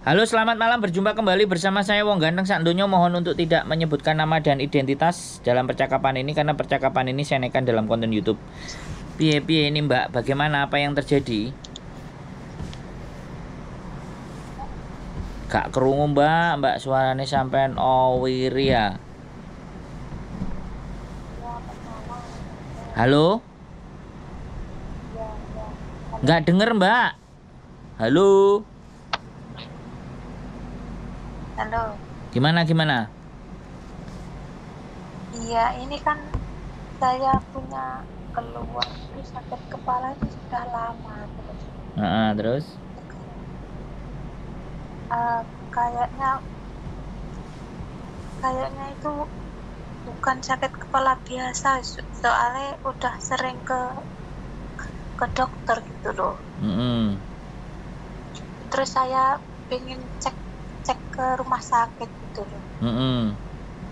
Halo, selamat malam. Berjumpa kembali bersama saya Wong Ganteng Sakdonyo. Mohon untuk tidak menyebutkan nama dan identitas dalam percakapan ini karena percakapan ini saya naikkan dalam konten YouTube. Piye piye ini Mbak, bagaimana, apa yang terjadi? Gak kerungu Mbak, Mbak suaranya sampean oh wiri ya. Halo? Nggak denger Mbak. Halo? Halo. Gimana gimana? Iya, ini kan saya punya keluhan itu sakit kepala itu sudah lama terus. Terus? Kayaknya kayaknya itu bukan sakit kepala biasa, soalnya udah sering ke dokter gitu loh. Terus saya pengen cek cek ke rumah sakit gitu loh.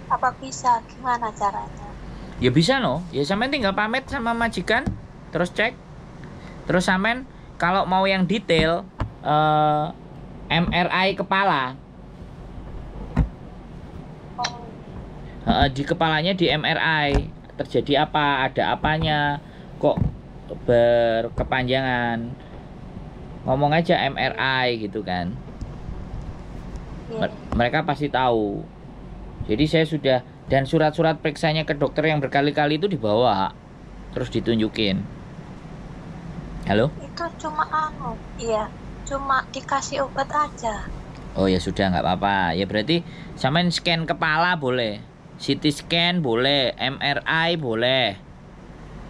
Apa bisa? Gimana caranya? Ya bisa no. Ya sampean tinggal pamit sama majikan, terus cek. Terus sampean kalau mau yang detail MRI kepala. Oh. Di kepalanya di MRI terjadi apa, ada apanya, kok berkepanjangan. Ngomong aja MRI gitu kan. Iya. Mereka pasti tahu. Jadi saya sudah, dan surat-surat periksanya ke dokter yang berkali-kali itu dibawa, terus ditunjukin. Halo? Itu cuma anu, iya, cuma dikasih obat aja. Oh ya sudah, nggak apa-apa. Ya berarti sampean scan kepala boleh, CT scan boleh, MRI boleh.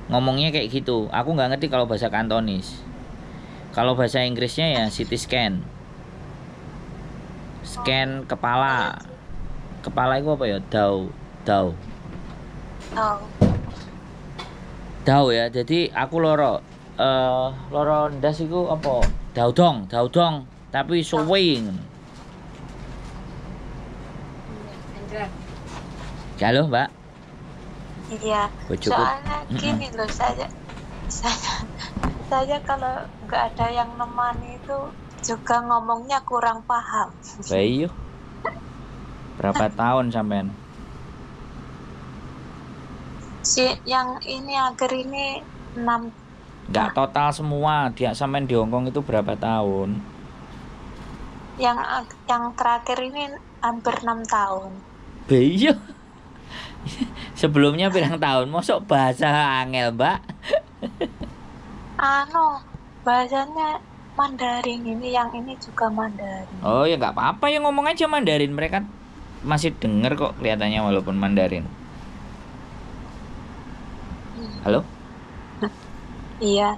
Ngomongnya kayak gitu. Aku nggak ngerti kalau bahasa Kantonis. Kalau bahasa Inggrisnya ya CT scan. Scan kepala. Kepala itu apa ya? Dau, dau. Oh. Dau ya. Jadi aku loro loro ndas iku apa? Daudong, daudong, tapi suwe. Halo, Mbak. Iya. Bojoku. Soalnya gini loh, saya kalau nggak ada yang nemani itu juga ngomongnya kurang paham. Bayu. Berapa tahun sampean? Si yang ini akhir ini 6. Nggak total semua, dia sampean di Hongkong itu berapa tahun? Yang terakhir ini hampir 6 tahun. Bayu. Sebelumnya pirang tahun? Mosok bahasa angel, Mbak? Anu, bahasanya Mandarin ini, yang ini juga Mandarin. Oh ya nggak apa-apa ya, ngomong aja Mandarin, mereka masih denger kok kelihatannya walaupun Mandarin. Halo? Iya.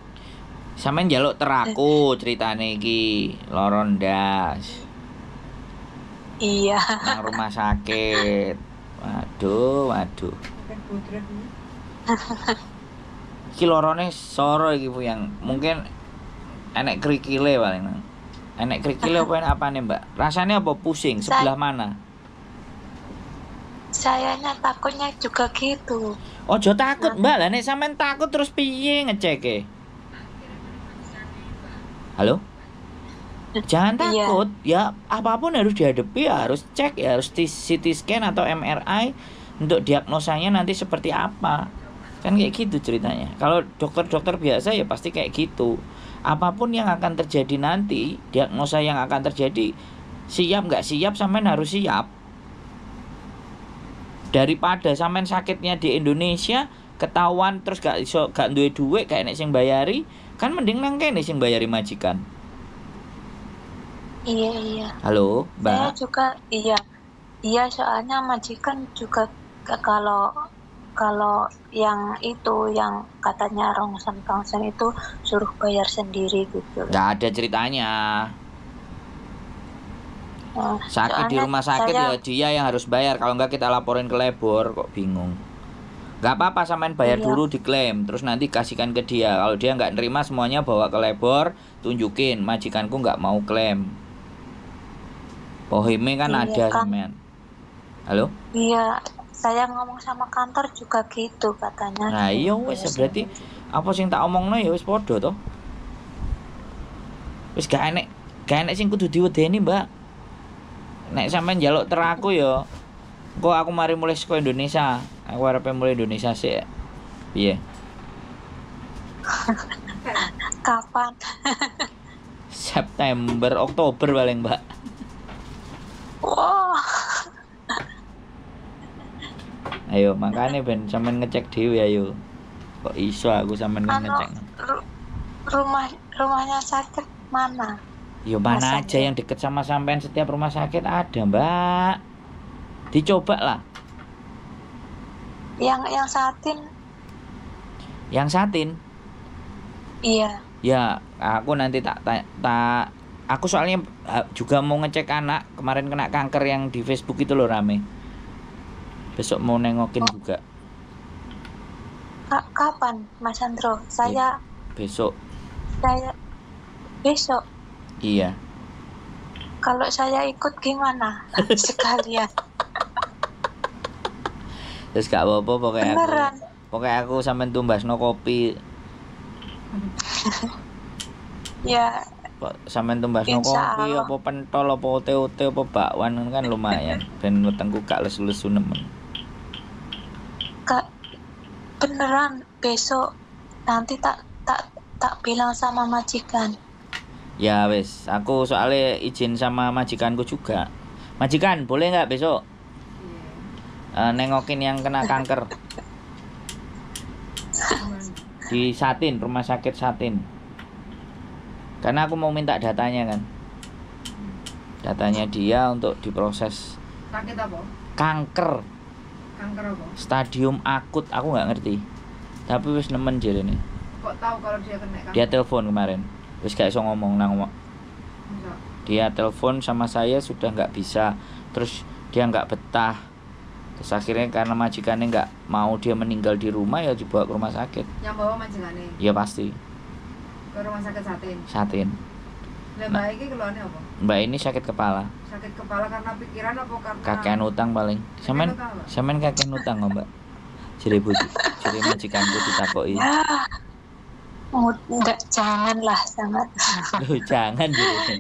Sampeyan njaluk teraku ceritane iki, loro ndas. Iya. Nang rumah sakit. Waduh, waduh. Iki lorone soro iki Bu yang mungkin enek krikile paling nang. Enek krikile apa enek apane, Mbak? Rasanya apa pusing sebelah mana? Sayanya takutnya juga gitu. Ojo takut, Mbak. Lah nek sampean takut terus piye ngeceke? Halo? Jangan takut. Iya. Ya, apapun harus dihadapi, ya harus cek, ya harus CT scan atau MRI untuk diagnosanya nanti seperti apa. Kan kayak gitu ceritanya. Kalau dokter-dokter biasa ya pasti kayak gitu. Apapun yang akan terjadi nanti, diagnosa yang akan terjadi, siap nggak siap sampean harus siap. Daripada sampean sakitnya di Indonesia ketahuan terus gak iso, gak duwe duit, gak enek sing bayari, kan mending nang kene sing bayari majikan. Iya, iya. Halo, Mbak. Saya juga iya. Iya, soalnya majikan juga kalau yang itu yang katanya rongsen-rongsen itu suruh bayar sendiri gitu. Nggak ada ceritanya. Nah, sakit di soalnya rumah sakit saya ya dia yang harus bayar. Kalau nggak kita laporin ke labor, kok bingung. Nggak apa-apa sampean bayar Iya. dulu diklaim, terus nanti kasihkan ke dia. Kalau dia nggak nerima semuanya bawa ke labor, tunjukin majikanku nggak mau klaim. Pohime kan Iya, ada kan. sampean. Halo? Iya, saya ngomong sama kantor juga gitu katanya. Nah, iya wis berarti apa sing tak omongno ya wis padha toh. Wis gak enek sing kudu diwedeni, Mbak. Nek sampean njaluk ter aku ya, engko aku mari mulih saka Indonesia. Aku arepe mulih Indonesia sik. Piye? Kapan? September, Oktober paling, Mbak. Wah. Ayo, makanya ben sampean ngecek dhewe ayo. Kok iso aku sampean Anu, ngecek. rumahnya sakit mana? Ya mana Mas aja Andro. yang deket sama sampean, setiap rumah sakit ada, Mbak. Dicoba lah. Yang satin? Yang satin. Iya. Ya, aku nanti tak tak, tak aku soalnya juga mau ngecek anak kemarin kena kanker yang di Facebook itu loh rame. Besok mau nengokin juga. Kapan, Mas Andro? Saya Besok. Saya besok. Iya. Kalau saya ikut gimana? Sekalian. Terus gak apa-apa pokoknya aku. Beneran. Pokoknya aku sampean tumbasno kopi. Ya. Sampean tumbasno Insya kopi Allah. apa pentol apa ote-ote apa bakwan kan lumayan. Ben wetengku gak lesu-lesu nemen. Kak, beneran besok nanti tak tak tak bilang sama majikan. Ya wis, aku soalnya izin sama majikanku juga. Majikan, boleh nggak besok nengokin yang kena kanker di Satin, rumah sakit Satin. Karena aku mau minta datanya kan. Datanya dia untuk diproses. Sakit apa? Kanker. Kanker apa? Stadium akut, aku nggak ngerti. Tapi wis nemen jarene. Kok tahu kalau dia kena kanker? Dia telepon kemarin. Wis gak iso ngomong nang. Dia telepon sama saya sudah nggak bisa. Terus dia nggak betah. Terus akhirnya karena majikannya nggak mau dia meninggal di rumah ya dibawa ke rumah sakit. Yang bawa majikannya? Ya pasti. Ke rumah sakit Satin? Satin. Lah mbak ini keluarnya apa? Mbak ini sakit kepala. Sakit kepala karena pikiran apa karena? Kakean utang paling. Sampean sampean kakean utang kok, Mbak? Jere bojo, jere majikanku ditakoki. Ya. Enggak, janganlah, jangan. Loh, jangan jere.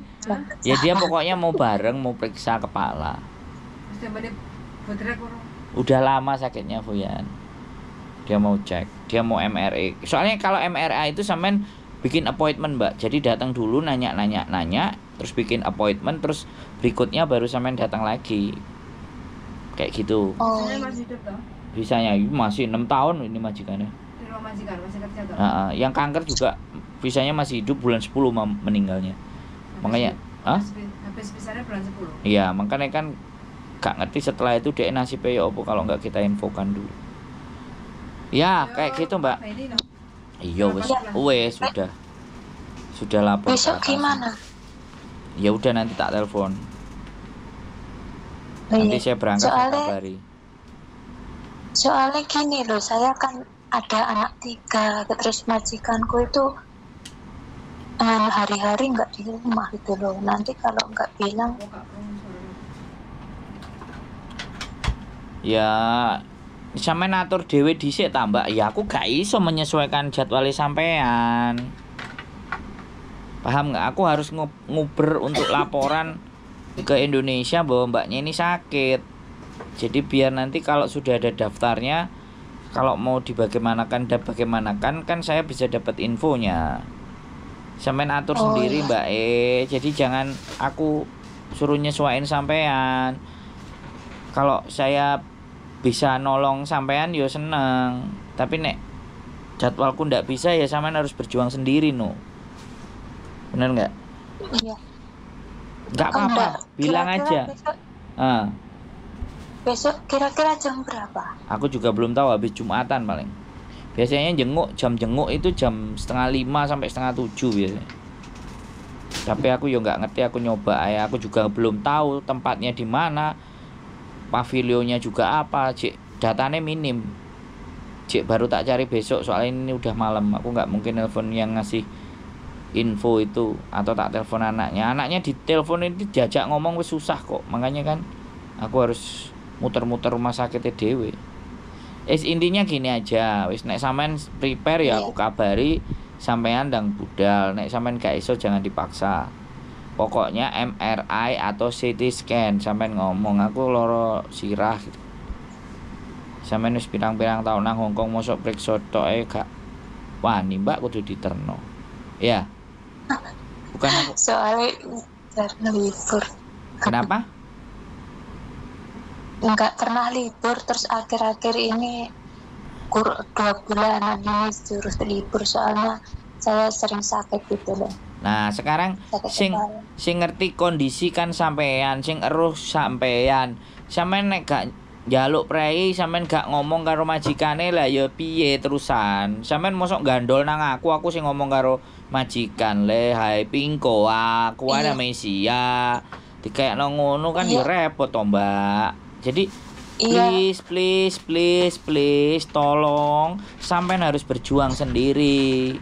Ya dia pokoknya mau bareng, mau periksa kepala. Udah lama sakitnya, Fuyan. Dia mau cek, dia mau MRI. Soalnya kalau MRI itu sampean bikin appointment, Mbak. Jadi datang dulu nanya-nanya-nanya, terus bikin appointment, terus berikutnya baru sampean datang lagi. Kayak gitu. Oh. Masih hidup toh? Bisanya masih 6 tahun ini majikannya. Di rumah majikan masih kerja toh? Yang kanker juga visanya masih hidup bulan 10 meninggalnya. Makanya, hah? Habis visanya bulan 10. Iya, makanya kan gak ngerti setelah itu dia nasibnya ya opo kalau nggak kita infokan dulu. Ya, kayak gitu, Mbak. Iya, wes, wes sudah. Sudah lapor. Besok gimana? Ya udah nanti tak telepon. Nanti saya berangkat saya kabari. Soalnya gini loh, saya kan ada anak 3, terus majikanku itu hari-hari nggak di rumah gitu loh. Nanti kalau nggak bilang, ya sampean atur dhewe dhisik ta, Mbak. Ya aku gak iso menyesuaikan jadwale sampean. Paham nggak? Aku harus nguber untuk laporan ke Indonesia bahwa mbaknya ini sakit. Jadi biar nanti kalau sudah ada daftarnya, kalau mau dibagaimanakan dan bagaimanakan kan saya bisa dapat infonya. Sampean atur sendiri, Mbak. Jadi jangan aku suruh nyesuaiin sampean. Kalau saya bisa nolong sampean yo seneng. Tapi nek jadwalku ndak bisa ya sampean harus berjuang sendiri no. Bener nggak? Iya. Nggak apa-apa, bilang aja. Besok, besok kira-kira jam berapa? Aku juga belum tahu, habis Jumatan paling. Biasanya jenguk, jam jenguk itu jam 4:30 sampai 6:30 biasanya. Tapi aku yo nggak ngerti, aku nyoba ya, aku juga belum tahu tempatnya di mana. Pavilionnya juga apa, cik, datanya minim. Cik baru tak cari besok soalnya ini udah malam. Aku nggak mungkin nelpon yang ngasih info itu atau tak telepon anaknya. Anaknya ditelepon ini diajak ngomong wis susah kok. Makanya kan aku harus muter-muter rumah sakit dhewe. Intinya gini aja, wis nek sampean prepare ya aku kabari sampean ndang budal. Nek sampean gak iso jangan dipaksa. Pokoknya MRI atau CT scan, sampean ngomong aku loro sirah gitu. Sampean wis pirang-pirang tahun nang Hongkong mosok periksa tok ae gak wani, Mbak, kudu diterno. Ya. Bukan aku. Soalnya jarang libur. Kenapa? Nggak pernah libur, terus akhir-akhir ini 2 bulanan ini suruh libur soalnya saya sering sakit gitu loh. Nah, sekarang sing sing ngerti kondisi kan sampean, sing eruh sampean. Sampean nek gak njaluk prei, sampean gak ngomong karo majikane lah ya piye terusan. Sampean mosok gandol nang aku sing ngomong karo majikan le, hai pingko aku ana Mesia. Dikayakno ngono kan ya repot to, Mbak. Jadi please please please please tolong sampean harus berjuang sendiri.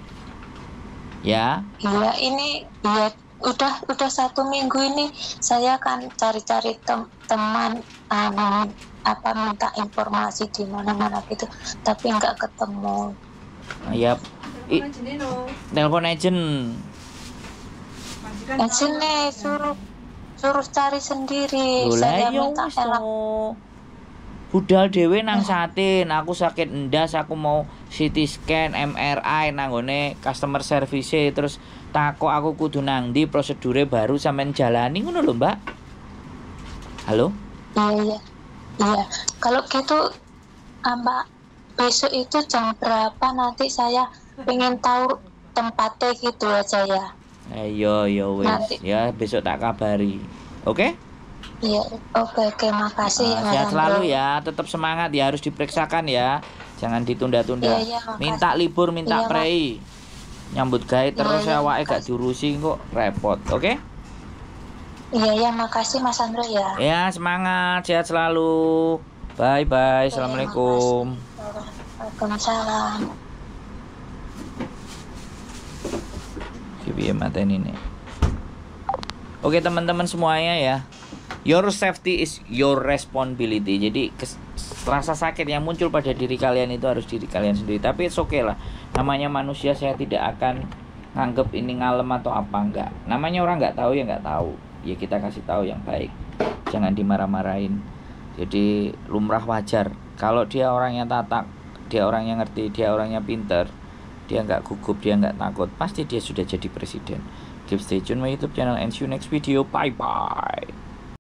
Ya. Iya, ini ya udah 1 minggu ini saya kan cari-cari teman minta informasi di mana-mana gitu, tapi nggak ketemu. Ya. Telepon agent. Agent suruh cari sendiri. Saya minta tolong. Budal dhewe nang Satin, aku sakit endas, aku mau CT scan, MRI nang nggone customer service, terus takok aku kudu nang ndi, prosedure baru sampean jalani ngono lho, Mbak. Halo? Iya. Iya, kalau gitu Mbak, besok itu jam berapa nanti saya pengen tahu tempatnya gitu aja ya. Ayo ya wis, ya besok tak kabari. Oke? Iya, oke, makasih. Sehat selalu ya, tetap semangat ya, harus diperiksakan ya, jangan ditunda-tunda. Iya, minta libur, minta prei, nyambut gawe terus ya, awake gak diurusi kok repot, oke? Iya, makasih Mas Andro ya. Ya, semangat, sehat selalu. Bye bye, assalamualaikum. Waalaikumsalam. Piye mateni ini. Oke teman-teman semuanya ya. Your safety is your responsibility. Jadi rasa sakit yang muncul pada diri kalian itu harus diri kalian sendiri. Tapi it's okay lah. Namanya manusia, saya tidak akan nganggep ini ngalem atau apa, enggak. Namanya orang nggak tahu ya nggak tahu. Ya kita kasih tahu yang baik. Jangan dimarah-marahin. Jadi lumrah wajar. Kalau dia orangnya tatak, dia orangnya ngerti, dia orangnya pinter, dia nggak gugup, dia nggak takut, pasti dia sudah jadi presiden. Keep stay tune my YouTube channel and see you next video. Bye bye.